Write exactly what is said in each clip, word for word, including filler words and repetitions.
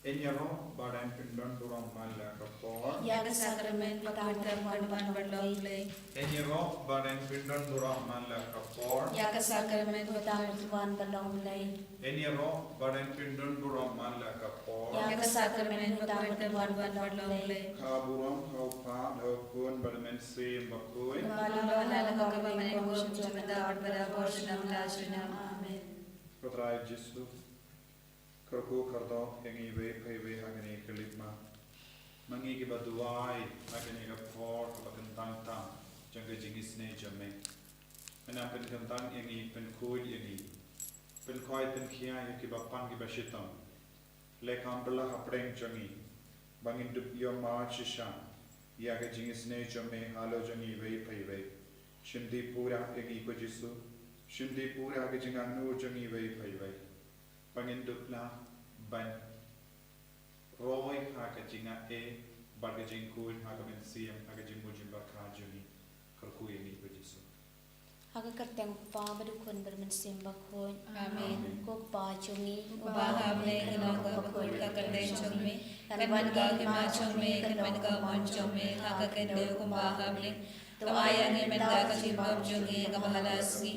Ïaroh ba dang pyndon burom man la ka por. Ïa ka sakramen bakhuid tang ban wan bad long Blei. Ïaroh ba dang pyndon burom man la ka por. Ïa ka sakramen bakhuid tang ban wan bad long Blei. Ïaroh ba dang pyndon burom man la ka por. Ïa ka sakramen bakhuid tang ban wan bad long Blei. Ka burom ha u Kpa, ha u Khun bad ha u Mynsiem Bakhuid. Kumba la long, kumba mynta, kumba mynta bad barabor, junom la junom. Amen. Ko Trai Jisu, kyrkhu kyrdoh ïa ngi iwei pa iwei ha kane ka lipmat. Ma ngi kiba duwai ha kane ka por kaba kyntang tam jong ka jingisynei jong me, men ïa pynkyntang ïa ngi, pynkhuid ïa ngi, pynkhoi pynkhia ïa kiba pang kiba shitom. Leh kham bylla hapdeng jong ngi ba ngin dup ïohmad shisha ïa ka jingisynei jong me halor jong ngi iwei pa iwei. Shim dih pura ïa ngi ko Jisu, shim dih pura ïa ka jingangnud jong ngi iwei pa iwei, ba ngin dup lah ban roi ha ka jingaiei bad ka jingkhuid ha ka mynsiem, ha ka jingmut jingpyrkhat jong ngi. Kyrkhu ïa ngi ko Jisu. Ha ka kyrteng u Kpa bad u Khun bad u Mynsiem Bakhuid. Amen. Ko Kpa jong ngi uba ha bneng, kan long ka bakhuid ka kyrteng jong me, kan wan ka hima jong me, kan wan ka mon jong me ha ka khyndew kumba ha bneng. To ai ïa ngi mynta ka jingbam jong ngi kaba ha la sngi,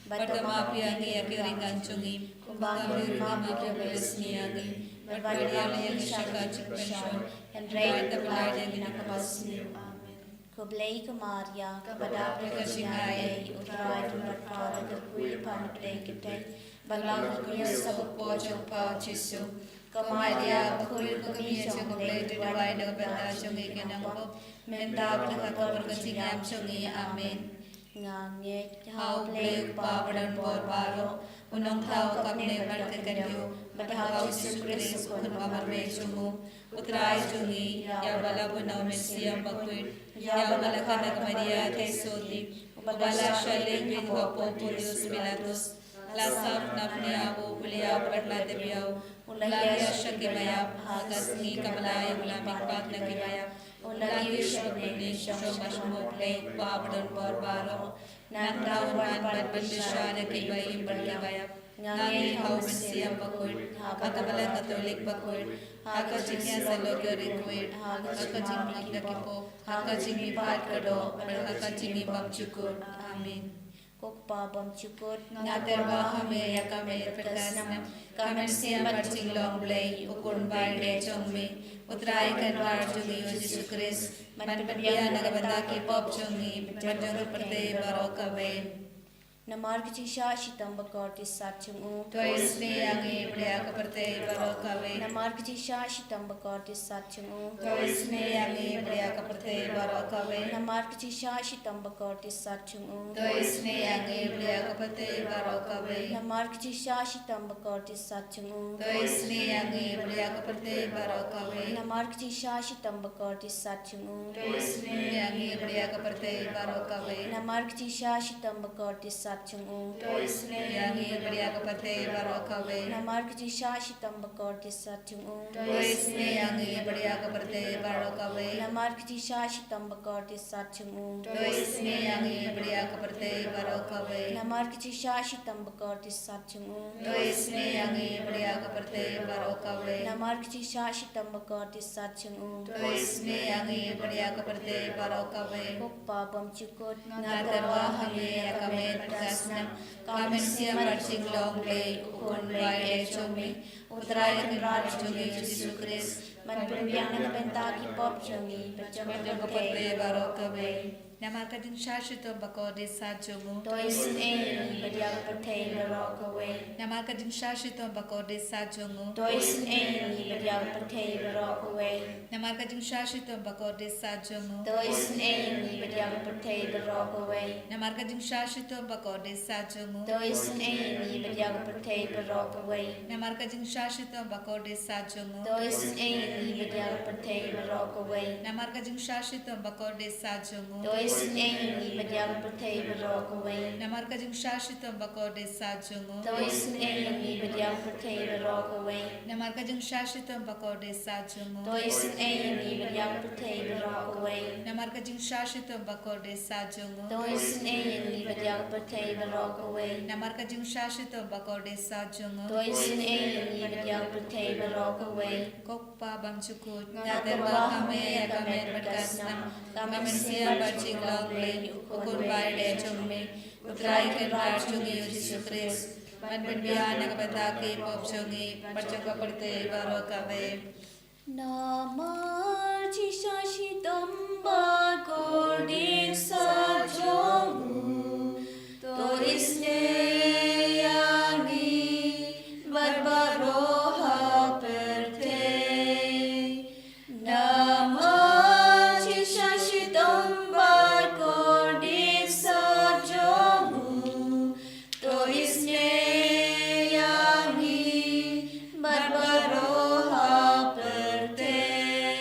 bad to map ïa ngi ïa ki riewkynmaw jong ngi, kumba ngi map ïa kiba riewkynmaw ïa ngi, bad wat ïa ngi sha ka jingpynshoi, hynrei to pynlait ïa ngi na kaba sniew. Amen. Ko Blei ko Maria kaba dap da ka jingaiei, U Trai u don bad pha, kyrkhu ïa pha na pdeng ki kynthei, bad la kyrkhu ïa u kpoh jong pha u Jisu. Ko Maria bakhuid, ko kmie jong U Blei, to duwai na ka bynta jong ngi ki nongpop, mynta bad ha ka por ka jingïap jong ngi. Amen. Nga ngeit ha U Blei U Kpa badonbor baroh, U Nongthaw ka bneng bad ka khyndew, bad ha u Jisu Khrist U Khun ba marmei jong u, U Trai jong ngi, ïa uba la bun na U Mynsiem Bakhuid, ïa uba la kha na ka Maria theisotti, uba la shah lieng ha u Pontius Pilatus, la sah na bneng, u la ïap bad la tep ïa u, u la hiar sha kiba ïap, ha ka sngi kaba lai u la mihpat na kiba ïap, u la kiew sha ka bynta jong U Blei U Kpa badonbor baroh. Nangta un wan ban pynbishar ïa kiba im bad kiba ïap. Nga ngeit ha U Mynsiem Bakhuid, ha ka Balang Katholik bakhuid, ha ka jingïasyllok riewkhuid, ha ka jingmih na ki pop, ha ka jingmihpat ka doh, bad ha ka jingim bymjukut. Amen. Ko Kpa bymjukut, nga tyrwa ha me ïa ka met bad ka snam, ka mynsiem bad jinglong Blei, U Khun baïeit jong me, U Trai Kynrad jong ngi U Jisu Khrist, ban pynbiang na ka bynta ki pop jong ngi bad jong ka pyrthei baroh kawei. Namar ka jingshah shitom bakordit sat jong u, to isynei ïa ngi bad ïa ka pyrthei baroh kawei. Namar ka jingshah shitom bakordit sat jong u, to isynei ïa ngi bad ïa ka pyrthei baroh kawei. Namar ka jingshah shitom bakordit sat jong u, to isynei ïa ngi bad ïa ka pyrthei baroh kawei. Namar ka jingshah shitom bakordit sat jong u, to isynei ïa ngi bad ïa ka pyrthei baroh kawei. Namar ka jingshah shitom bakordit sat jong u, to isynei ïa ngi bad ïa ka pyrthei baroh kawei. Namar ka jingshah shitom bakordit sat jong u, to isynei ïa ngi bad ïa ka pyrthei baroh kawei. Namar ka jingshah shitom bakordit sat jong u, to isynei ïa ngi bad ïa ka pyrthei baroh kawei. Namar ka jingshah shitom bakordit sat jong u, to isynei ïa ngi bad ïa ka pyrthei baroh kawei. Namar ka jingshah shitom bakordit sat jong u, to isynei ïa ngi bad ïa ka pyrthei baroh kawei. Namar ka jingshah shitom bakordit sat jong u, to isynei ïa ngi bad ïa ka pyrthei baroh kawei. Ko Kpa bymjukut, nga tyrwa ha me ïa ka met bad ka snam, ka mynsiem bad jinglong Blei, U Khun baïeit jong me, U Trai Kynrad jong ngi U Jisu Khrist, ban pynbiang na ka bynta ki pop jong ngi bad jong ka pyrthei baroh kawei. Namar ka jingshah shitom bakordit sat jong u, to isynei ïa ngi bad ïa ka pyrthei baroh kawei. Namar ka jingshah shitom bakordit sat jong u, to isynei ïa ngi bad ïa ka pyrthei baroh kawei. Namar ka jingshah shitom bakordit sat jong u, to isynei ïa ngi bad ïa ka pyrthei baroh kawei. Namar ka jingshah shitom bakordit sat jong u, to isynei ïa ngi bad ïa ka pyrthei baroh kawei. Namar ka jingshah shitom bakordit sat jong u, to isynei ïa ngi bad ïa ka pyrthei baroh kawei. Namar ka jingshah shitom bakordit sat jong u, to isynei ïa ngi bad ïa ka pyrthei baroh kawei. Namar ka jingshah shitom bakordit sat jong u, to isynei ïa ngi bad ïa ka pyrthei baroh kawei. Namar ka jingshah shitom bakordit sat jong u, to isynei ïa ngi bad ïa ka pyrthei baroh Namar ka jingshah shitom ba kordit sah jong u. To isynei ïa ngi bad ïa ka pyrthei baroh kawei. Namar ka jingshah shitom ba kordit sah jong u. To isynei ïa ngi bad ïa ka pyrthei baroh kawei. Ko Kpa bymjukut, nga tyrwa ha me ïa ka met bad ka snam, ka mynsiem bad jinglong Blei, u Khun ba ïeit jong me, U Trai Kynrad jong ngi U Jisu Khrist, ban pynbiang na ka bynta ki pop jong ngi bad jong ka pyrthei baroh kawei. Namar jingshah shitom ba kordit sah jong u, to isynei ïa ngi bad baroh ha pyrthei. Namar jingshah shitom ba kordit sah jong u, to isynei ïa ngi bad baroh ha pyrthei.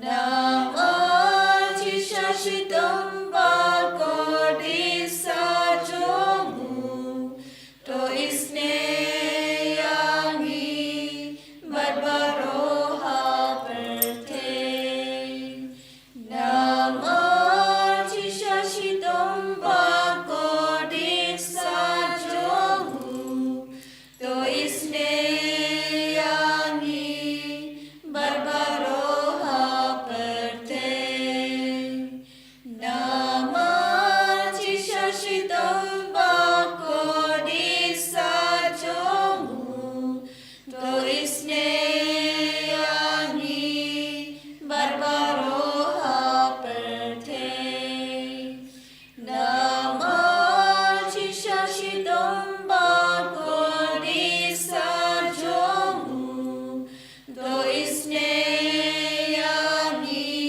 Namar jingshah shitom ba kordit sah jong u, to isynei ïa ngi bad baroh ha pyrthei. Namar jingshah shitom ba kordit sah jong u, to isynei ïa ngi bad baroh ha pyrthei. Namar jingshah shitom ba kordit sah jong u, to isynei ïa ngi bad baroh ha pyrthei. Namar jingshah shitom ba kordit sah jong u, to isynei ïa ngi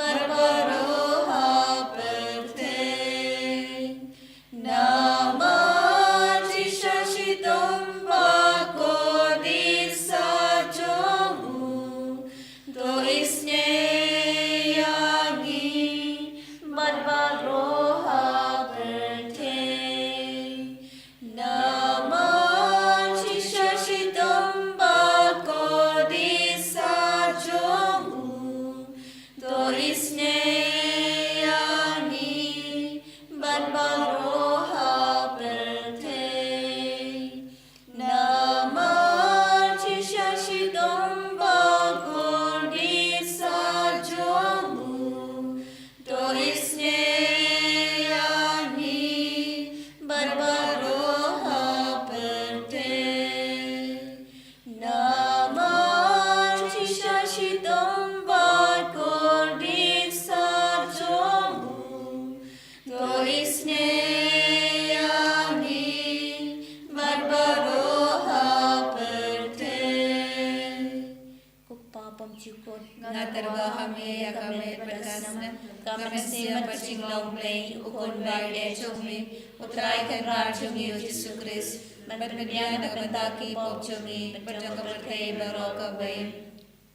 bad baroh ha pyrthei. Namar jingshah shitom ba kordit sah jong u, to isynei ïa ngi bad baroh ha pyrthei. Namar jingshah shitom ba kordit sah jong u, to isynei ïa ngi bad baroh ha pyrthei. Namar jingshah shitom ba kordit sah jong u, to isynei ïa ngi bad baroh ha pyrthei. Namar jingshah shitom ba kordit sah jong u, to isynei ïa ngi bad baroh ha pyrthei. Ko Kpa bymjukut, nga tyrwa ha me ïa ka met bad ka snam, ka mynsiem bad jinglong Blei, U Khun ba ïeit jong me, U Trai Kynrad jong ngi U Jisu Khrist, ban pynbiang na ka bynta ki pop jong ngi bad jong ka pyrthei baroh kawei.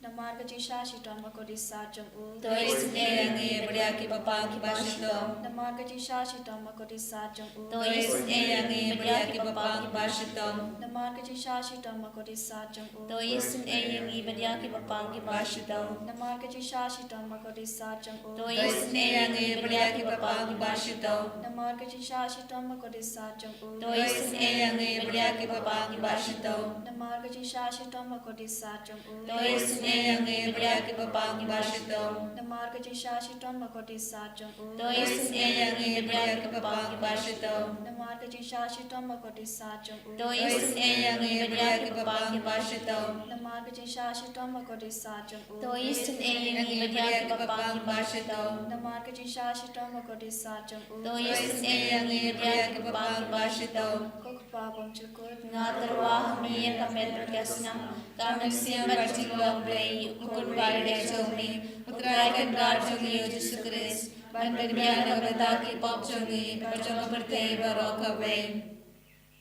Namar ka jingshah shitom ba kordit sah jong u, to isynei ïa ngi bad ïa ki paidbah kiba shitom. Namar ka jingshah shitom ba kordit sah jong u, to isynei ïa ngi bad ïa ki paidbah kiba shitom. Namar ka jingshah shitom ba kordit sah jong u, to isynei ïa ngi bad ïa ki paidbah kiba shitom. Namar ka jingshah shitom ba kordit sah jong u, to isynei ïa ngi bad ïa ki paidbah kiba shitom. Namar ka jingshah shitom ba kordit sah jong u, to isynei ïa ngi bad ïa ki paidbah kiba shitom. Namar ka jingshah shitom ba kordit sah jong u, to isynei ïa ngi bad ïa ki paidbah kiba shitom. Namar ka jingshah shitom ba kordit sah jong u, to isynei ïa ngi bad ïa ki paidbah kiba shitom. Namar ka jingshah shitom ba kordit sah jong u, to isynei ïa ngi bad ïa ki paidbah kiba shitom. Namar ka jingshah shitom ba kordit sah jong u, to isynei ïa ngi bad ïa ki paidbah kiba shitom. Namar ka jingshah shitom ba kordit sah jong u, to isynei ïa ngi bad ïa ki paidbah kiba shitom. Ko Kpa bymjukut, nga tyrwa ha me ïa ka met bad ka snam, ka mynsiem bad jinglong Blei, U Khun ba ïeit jong me, U Trai Kynrad jong ngi U Jisu Khrist, ban pynbiang na ka bynta ki pop jong ngi bad jong ka pyrthei baroh kawei.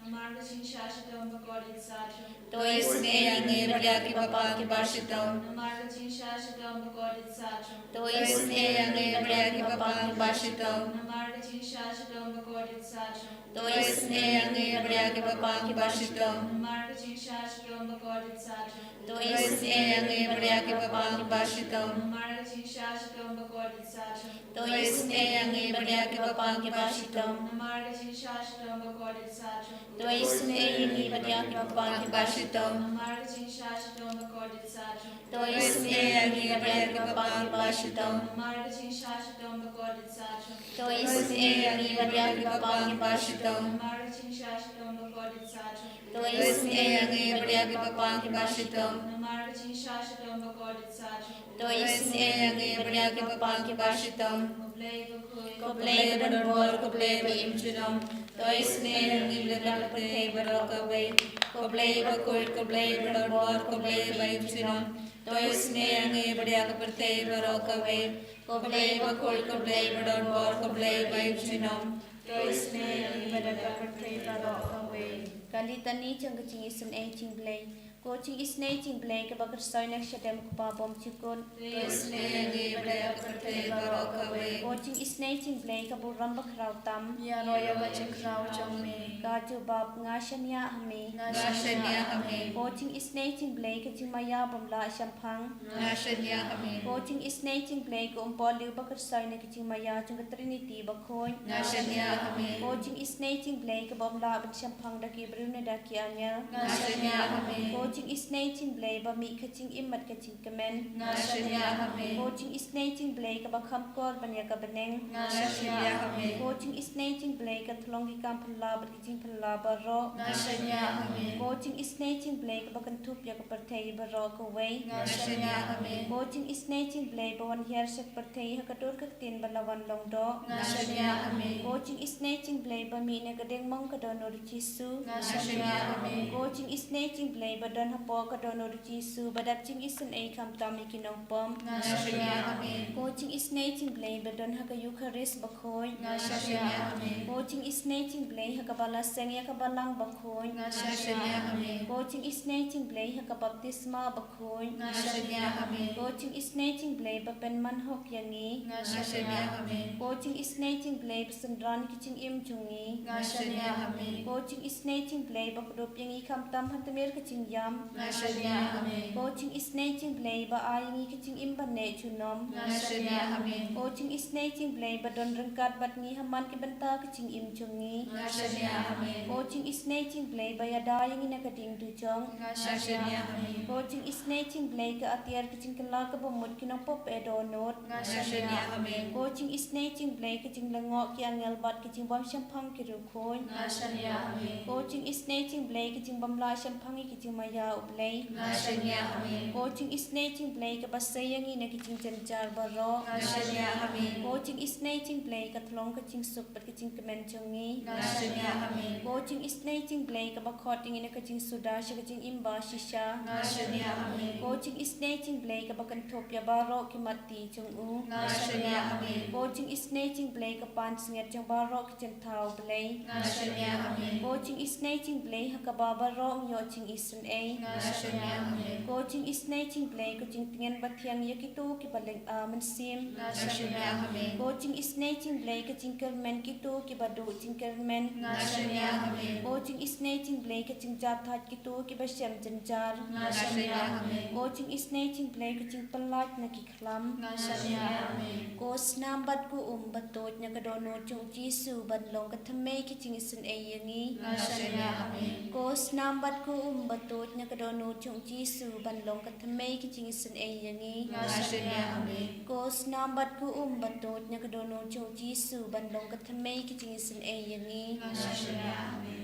Namar ka jingshah shitom bakordit sa jong u. To isynei ïa ngi bad ïa ki bapang kiba shitom. Namar ka jingshah shitom bakordit sa jong u. To isynei ïa ngi bad ïa ki bapang kiba shitom. Namar ka jingshah shitom bakordit sa jong u. To isynei ïa ngi bad ïa ki bapang kiba shitom. Namar ka jingshah shitom bakordit sa jong u. To isynei ïa ngi bad ïa ki bapang kiba shitom. Namar ka jingshah shitom bakordit sa jong u. To isynei ïa ngi bad ïa ki bapang kiba shitom. Namar ka jingshah shitom bakordit sa jong u. To isynei ïa ngi bad ïa ki bapang kiba shitom. Namar ka jingshah shitom bakordit sa jong u. To isynei ïa ngi bad ïa ki bapang kiba shitom. Namar ka jingshah shitom bakordit sa jong u. To isynei ïa ngi bad ïa ki bapang kiba shitom. Namar ka jingshah shitom bakordit sa jong u. To isynei ïa ngi bad ïa ki bapang kiba shitom. Namar ka jingshah shitom bakordit sa jong u. To isynei ïa ngi bad ïa ki bapang kiba shitom. Ko Blei bakhuid. Ko Blei badonbor, ko Blei ba im junom. To isynei ïa ngi bad ïa ka pyrthei baroh kawei. Ko Blei bakhuid, ko Blei badonbor, ko Blei ba im junom. To isynei ïa ngi bad ïa ka pyrthei baroh kawei. Ko Blei bakhuid, ko Blei badonbor, ko Blei ba im junom. To isynei ïa ngi bad ïa ka pyrthei baroh kawei. Ka Litani jong ka jingisynei jong u Blei. Ko jingisynei jong u Blei kaba kyrsoi na ka shadem u Kpa bymjukut. To isynei ïa ngi bad ïa ka pyrthei baroh kawei. Ko jingisynei jong u Blei ka burom bakhraw tam. Ïaroh ïa ka jingkhraw jong me. Ka jubab, nga shaniah ha me. Nga shaniah ha me. Ko jingisynei jong u Blei ka jingmaïa bym lah shemphang. Nga shaniah ha me. Ko jingisynei jong u Blei ka umpohliew ba kyrsoi na ka jingmaïa jong ka Trinity bakhuid. Nga shaniah ha me. Ko jingisynei jong u Blei ka bym lah ban shemphang da ki briew ne da ki angel. Nga shaniah ha me. Ko jingisynei jong u Blei ba mih ka jingim bad ka jingkmen. Nga shaniah ha me. Ko jingisynei jong u Blei kaba kham kor ban ïa ka bneng. Nga shaniah ha me. Ko jingisynei jong u Blei ka thlong ki kam phylla bad ki jingphylla baroh. Nga shaniah ha me. Ko jingisynei jong u Blei kaba kynthup ïa ka pyrthei baroh kawei. Nga shaniah ha me. Ko jingisynei jong u Blei ba wan hiar sha ka pyrthei ha ka dur ka ktien ba la wan long doh. Nga shaniah ha me. Ko jingisynei jong u Blei ba mih na ka diengmong ka dohnud u Jisu. Nga shaniah ha me. Ko jingisynei jong u Blei ba don hapoh ka dohnud u Jisu ba dap jingisynei khamtam ïa ki nongpop. Nga shaniah ha me. Ko jingisynei jong u Blei ba don ha ka Eukharist bakhuid. Nga shaniah ha me. Ko jingisynei jong u Blei ha kaba la seng ïa ka balang bakhuid. Nga shaniah ha me. Ko jingisynei jong u Blei ha ka baptisma bakhuid. Nga shaniah ha me. Ko jingisynei jong u Blei ba pynman hok ïa ngi. Nga shaniah ha me. Ko jingisynei jong u Blei ba synran ki jingim jong ngi. Nga shaniah ha me. Ko jingisynei jong u Blei ba kdup ïa ngi khamtam ha tmier ka jingïam. Nga shaniah ha me. Ko jingisynei jong u Blei ba ai ïa ngi ka jingim ban neh junom. Nga shaniah ha me. Ko jingisynei jong u Blei ba don ryngkat bad ngi ha man ki bynta ka jingim jong ngi. Nga shaniah ha me. Ko jingisynei jong u Blei ba ïada ïa ngi na ka ding dujok. Nga shaniah ha me. Ko jingisynei jong u Blei ka atiar ka jingkylla kaba mut ki nongpop eh dohnud. Nga shaniah ha me. Ko jingisynei jong u Blei ka jinglyngngoh ki angel bad ka jingbym shemphang ki riewkhuid. Nga shaniah ha me. Ko jingisynei jong u Blei ka jingbym lah shemphang ïa ka jingmaïa u Blei. Nga shaniah ha me. Ko jingisynei jong u Blei kaba sei ïa ngi na ki jingjynjar baroh. Nga shaniah ha me. Ko jingisynei jong u Blei ka thlong ka jingsuk bad ka jingkmen jong ngi. Nga shaniah ha me. Ko jingisynei jong u Blei kaba khot ïa ngi na ka jingsuda sha ka jingim ba shisha. Nga shaniah ha me. Ko jingisynei jong u Blei kaba kynthup ïa baroh ki mat ti jong u. Nga shaniah ha me. Ko jingisynei jong u Blei ka pansngiat jong baroh ki jingthaw Blei. Nga shaniah ha me. Ko jingisynei jong u Blei ha kaba baroh ngi ïoh jingisynei. Nga shaniah ha me. Ko jingisynei jong u Blei ka jingtngen bathiang ïa kito kiba lynga mynsiem. Nga shaniah ha me. Ko jingisynei jong u Blei ka jingkyrmen kito kiba duh jingkyrmen. Nga shaniah ha me. Ko jingisynei jong u Blei ka jingjahthait kito kiba shem jynjar. Nga shaniah ha me. Ko jingisynei jong u Blei ka jingpyllait na ki khlam. Nga shaniah ha me. Ko snam bad ko um ba tuid na ka dohnud jong u Jisu ban long ka thymmei ka jingisynei ïa ngi. Nga shaniah ha me. Ko snam bad ko um ba tuid na ka dohnud jong u Jisu ban long ka thymmei ka jingisynei ïa ngi. Nga shaniah ha me. Ko snam bad ko um ba tuid na ka dohnud jong u Jisu ban long ka thymmei ka jingisynei ïa ngi. Nga shaniah ha me.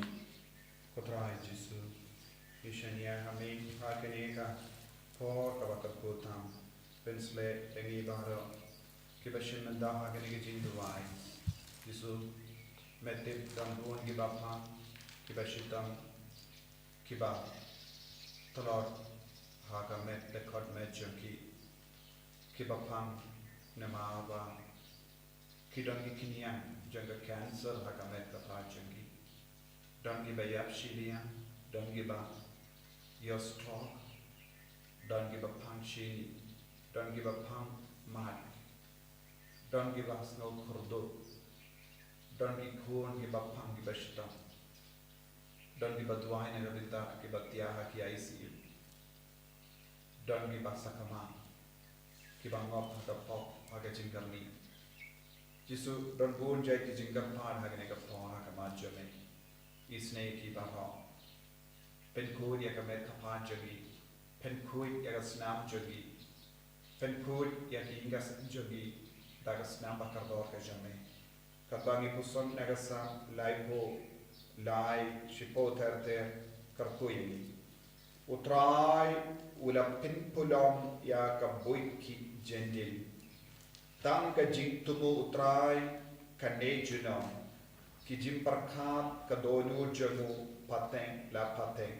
Ko Trai Jisu, ngi shaniah ha me ha kane ka por kaba kyrkhu tam. Pynshlei ïa ngi baroh kiba shim bynta ha kane ka jingduwai. Jisu, me tip don bun kiba phang, kiba shitom, kiba tlot ha ka met dkhot met jong ki, kiba phang namar ba ki don ki khñiang jong ka cancer ha ka met ka phad jong ki. Don kiba ïap shiliang, don kiba ïoh stroke, don kiba phang shini, don kiba phang mad, don kiba sngew kyrduh, don ki khun kiba phang kiba shitom, don kiba duwai na ka bynta kiba thiah ha ki I C U, don kiba sakma, kiba ngop ha ka pop ha ka jingkyrni. Jisu, don bun jait ki jingkyrpad ha kane ka por ha khmat jong me. Isynei ïa ki baroh. Pynkhuid ïa ka met ka phad jong ngi. Pynkhuid ïa ka snam jong ngi. Pynkhuid ïa ki ïing ka sem jong ngi da ka snam ba kordor ka jong me. Katba ngi puson na ka Salm laiphew lai, shiphew ter ter, kyrkhu ïa ngi. U Trai u la pynpulom ïa ka buit ki jyndit. Tang ka jingthmu U Trai kan ïeh junom. Ki jingpyrkhat ka dohnud jong u pateng la pateng.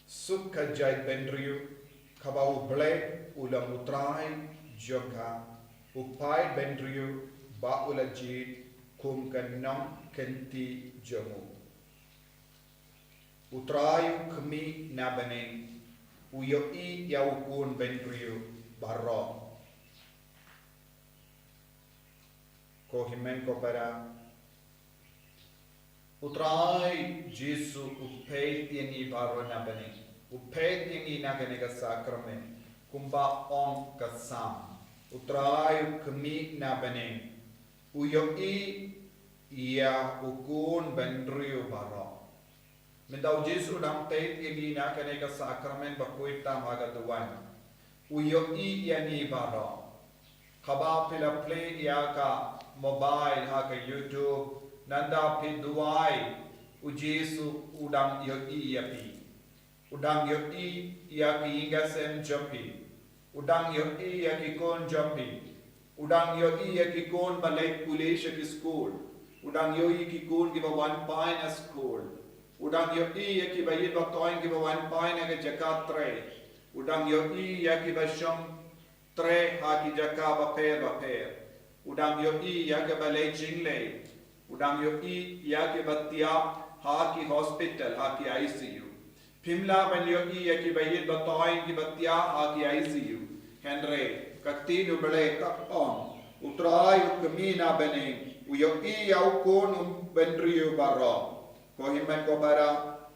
Suk ka jaitbynriew kaba U Blei u long U Trai jong ka, u paidbynriew ba u la jied kum ka nongkynti jong u. U Trai u khmih na bneng, u ïohi ïa u khun bynriew baroh. Ko hynmen ko para, U Trai Jisu u peit ïa ngi baroh na bneng, u peit ïa ngi na kane ka sakramen, kumba ong ka Salm. U Trai u khmih na bneng, u ïohi ïa u khun bynriew baroh. Mynta U Jisu u dang peit ïa ngi na kane ka sakramen ba khuid tam ha ka duwan. U ïohi ïa ngi baroh. Haba phi la plie ïa ka mobile ha ka YouTube, nangta phi duwai, U Jisu u dang ïohi ïa phi. U dang ïohi ïa ki ïing ki sem jong phi. U dang ïohi ïa ki khun jong phi. U dang ïohi ïa ki khun ba leit pule sha ki skul. U dang ïohi ïa ki khun kiba wan phai na skul. U dang ïohi ïa kiba ïeit ba thoiñ kiba wan phai na ka jaka trei. U dang ïohi ïa kiba shong trei ha ki jaka bapher bapher. U dang ïohi ïa kiba leit jingleit. U dang ïohi ïa kiba thiah ha ki hospital, ha ki I C U. Phim lah ban ïohi ïa kiba ïeit ba thoiñ kiba thiah ha ki I C U. Hynrei ka ktien U Blei ka ong, U Trai u khmih na bneng, u ïohi ïa u khun bynriew baroh. Ko hynmen ko para,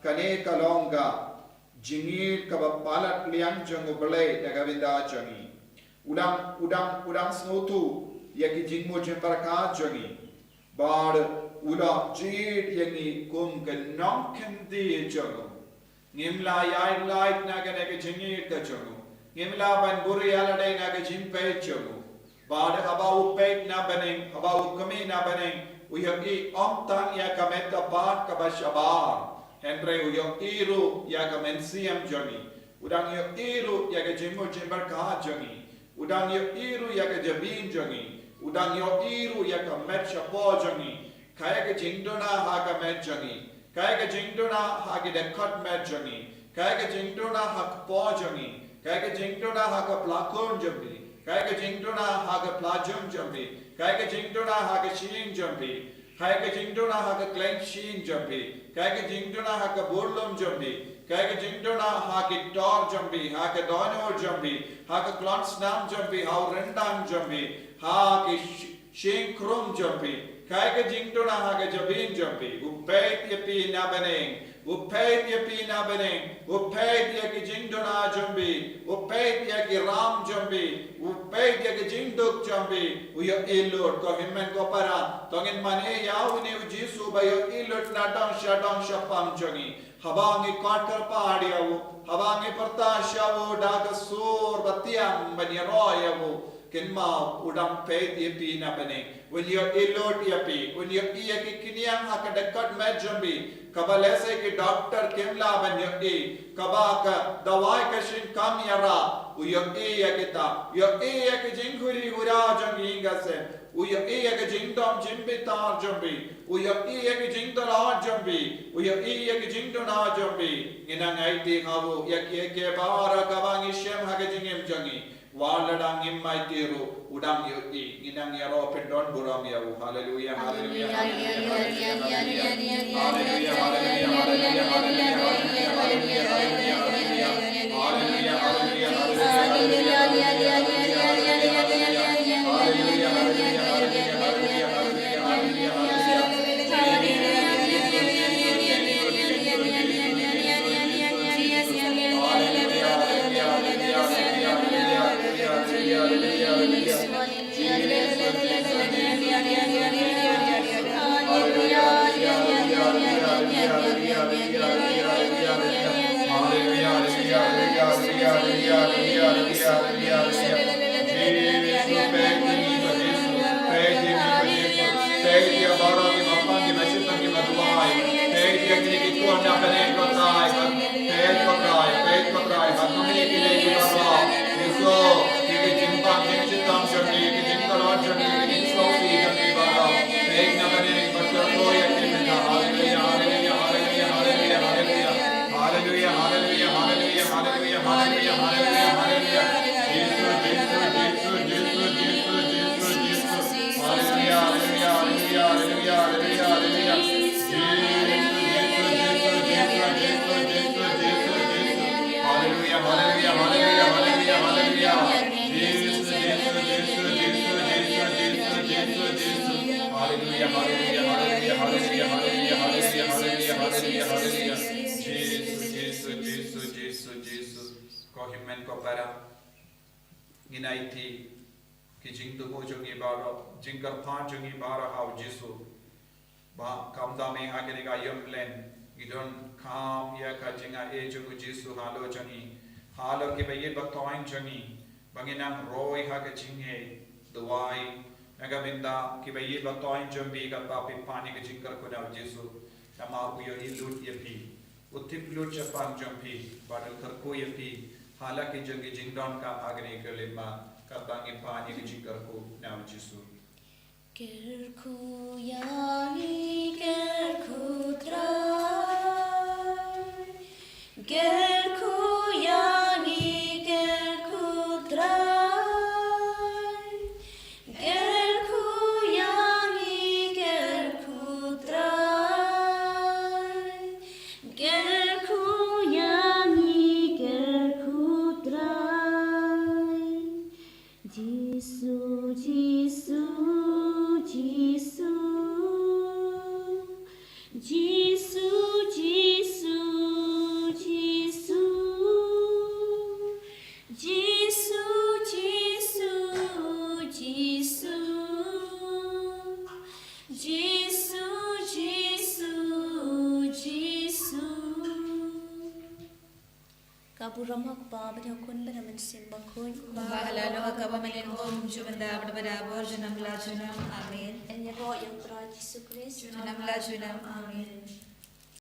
kane ka long ka jingïeit kaba palat liang jong U Blei da ka bynta jong ngi. U dang, u dang, u dang sngewthuh ïa ki jingmut jingpyrkhat jong ngi. Bad u la jied ïa ngi kum ka nongkynti jong u. Ngim lah ïaid lait na kane ka jingïeit ka jong u. Ngim lah ban buhrieh ïa lade na ka jingpeit jong u. Bad haba u peit na bneng, haba u khmih na bneng, u ïohi ym tang ïa ka met ka phad kaba shabar, hynrei u ïohi ruh ïa ka mynsiem jong ngi. U dang ïohi ruh ïa ka jingmut jingpyrkhat jong ngi. U dang ïohi ruh ïa ka jabieng jong ngi. U dang ïohi ruh ïa ka met shapoh jong ngi. Kaei ka jingduna ha ka met jong ngi. Kaei ka jingduna ha ki dkhot met jong ngi. Kaei ka jingduna ha ka kpoh jong ngi. Kaei ka jingduna ha ka pla khun jong phi. Kaei ka jingduna ha ka pla jum jong phi. Kaei ka jingduna ha ka shyieng jong phi. Kaei ka jingduna ha ka khlaiñ shyieng jong phi. Kaei ka jingduna ha ka burlum jong phi. Kaei ka jingduna ha ki tor jong phi, ha ka dohnud jong phi, ha ka khlong snam jong phi, ha u ryndang jong phi, ha ki sh-, shyieng khrum jong phi. Kaei ka jingduna ha ka jabieng jong phi. U peit ïa phi na bneng. U peit ïa phi na bneng. U peit ïa ki jingduna jong phi. U peit ïa ki ram jong phi. U peit ïa ki jingduk jong phi. U ïohi lut, ko hynmen ko para. To ngin mane ïa une U Jisu ba ïohi lut na dong sha dong shaphang jong ngi. Haba ngi khot kyrpad ïa u, haba ngi pyrta sha u da ka sur ba thiang ban ïaroh ïa u, kynmaw u dang peit ïa phi na bneng. Un ïohi lut ïa phi, un ïohi ïa ki khñiang ha ka dkhot met jong phi, kaba lehse ki doktor kim lah ban ïohi, kaba ka dawai ka shim kam ïarap, u ïohi ïa kita, ïohi ïa ki jingkhuri khura jong ki ïing ki sem. U ïohi ïa ka jingdom jingbitar jong phi. U ïohi ïa ka jingdon jong phi. U ïohi ïa ka jingduna jong phi. Ngin nang aiti ha u ïa kiei kiei baroh kaba ngi shem ha ka jingim jong ngi. U Wat lada ngim mai te ruh, u dang ïohi, ngi nang ïaroh pyndon burom ïa u. Haleluya, haleluya, haleluya, haleluya, haleluya. Haleluya, haleluya, haleluya, haleluya, haleluya. Haleluya, haleluya, haleluya, haleluya, haleluya, haleluya. Haleluya, haleluya, haleluya, haleluya, haleluya, haleluya. Haleluya, haleluya, haleluya, haleluya, haleluya, haleluya, haleluya, haleluya. Jisu, Jisu, Jisu, Jisu, Jisu, Jisu, Jisu. Haleluya, haleluya, haleluya, haleluya, haleluya, haleluya. Jisu, Jisu, Jisu, Jisu, Jisu, Jisu, Jisu. Haleluya, haleluya, haleluya, haleluya, haleluya. Jisu, Jisu, Jisu, Jisu, Jisu, Jisu, Jisu, Jisu. Haleluya, haleluya, haleluya, haleluya, haleluya, haleluya, haleluya, haleluya, haleluya. Jisu, Jisu, Jisu, Jisu, Jisu. Ko hynmen ko para, ngin aiti ki jingthmu jong ngi baroh, jingkyrpad jong ngi baroh ha u Jisu. Ba kam da me ha kane ka ïing plen, ngi donkam ïa ka jingaiei jong u Jisu halor jong ngi, halor kiba ïeit ba toiñ jong ngi, ba ngin nang roi ha ka jingngeit. Duwai na ka bynta kiba ïeit ba toiñ jong phi, kata phi pan ïa ka jingkyrkhu na u Jisu. Namar u ïohi lut ïa phi. U tip lut shaphang jong phi bad u kyrkhu ïa phi ha la ki jong ki jingdonkam ha kane ka lyndet. Kata ngin pan ïa ka jingkyrkhu na u Jisu. Kyrkhu ïa ngi, kyrkhu Trai. Kyrkhu ïa ngi, kyrkhu Trai. Kyrkhu ïa ngi, kyrkhu Trai. Kyrkhu ïa ngi, kyrkhu Trai. Jisu, Jisu, Jisu. Jisu, Jisu, Jisu. Jisu, Jisu, Jisu. Jisu, Jisu, Jisu. Ka burom ha u Kpa bad ha u Khun bad ha u Mynsiem Bakhuid. Kumba la long ha kaba mynnin, kumjuh mynta bad ha ka por junom la junom. Amen. Ngin ïaroh ïa u Trai Jisu Khrist. Junom la junom. Amen.